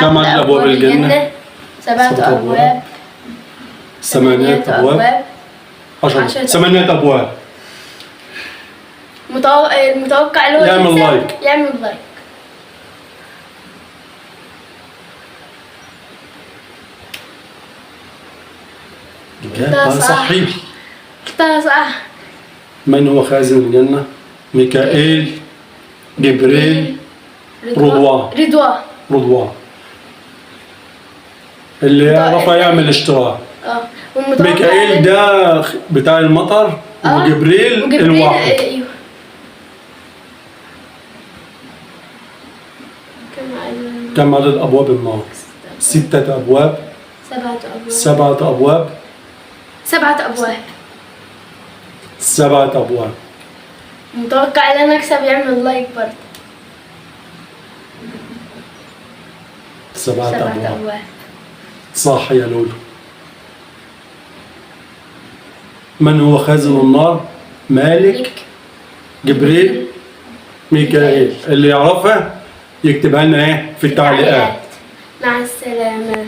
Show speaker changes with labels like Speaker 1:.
Speaker 1: كم عدد أبواب الجنة؟
Speaker 2: 7 أبواب.
Speaker 1: 8 أبواب. 10. 8 أبواب.
Speaker 2: المتوقع اللي هو
Speaker 1: يعمل like.
Speaker 2: يعمل like.
Speaker 1: إجابة صحيح.
Speaker 2: قلتها صح.
Speaker 1: من هو خازن الجنة؟ ميكائيل، جبريل، رضوان.
Speaker 2: رضوان.
Speaker 1: رضوان. اللي يعرفها يعمل اشتراك. ميكائيل ده بتاع المطر، وجبريل الوحي.
Speaker 2: ايوه.
Speaker 1: كم عدد أبواب النار؟ 6 أبواب.
Speaker 2: 7 أبواب.
Speaker 1: 7 أبواب.
Speaker 2: 7 أبواب.
Speaker 1: 7 أبواب.
Speaker 2: متوقع ان انا اكسب يعمل like برضه.
Speaker 1: 7 أبواب. صح يا لولو. من هو خازن النار؟ مالك، جبريل، ميكائيل. اللي يعرفها يكتبها لنا ايه في التعليقات.
Speaker 2: مع السلامة.